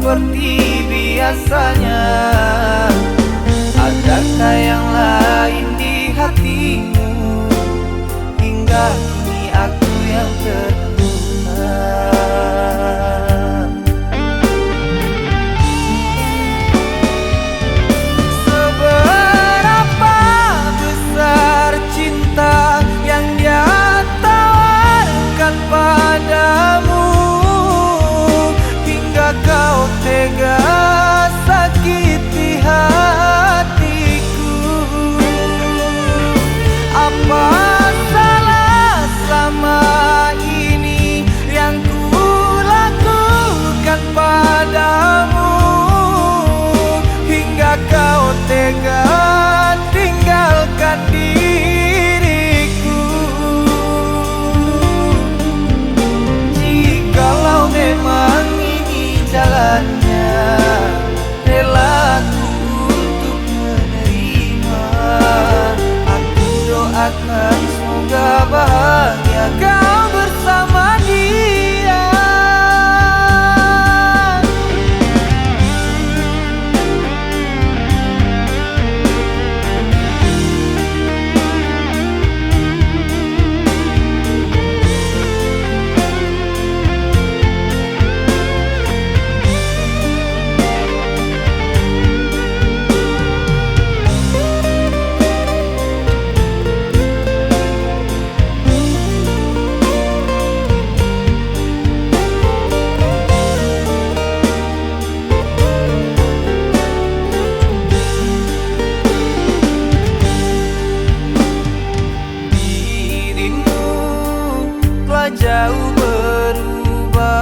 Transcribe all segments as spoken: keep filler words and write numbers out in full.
seperti biasanya. Adakah yang lain di hatimu? Hingga kini aku yang terluka. Seberapa besar cinta yang dia tawarkan padamu, hingga kau tega sakiti hatiku? Apa salah selama ini yang kulakukan padamu, hingga kau tega tinggalkan diriku? Jikalau memang ini jalannya, rela aku untuk menerima. Aku doakan semoga bahagia kau bersama dia. Dirimu telah jauh berubah.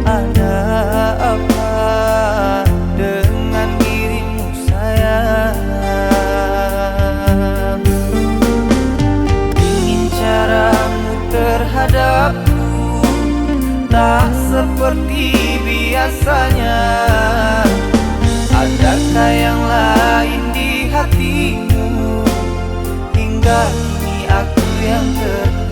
Ada apa dengan dirimu, sayang? Ingin caramu terhadapku tak seperti biasanya. Adakah yang lain di hatimu? Hingga kini aku yang terluka.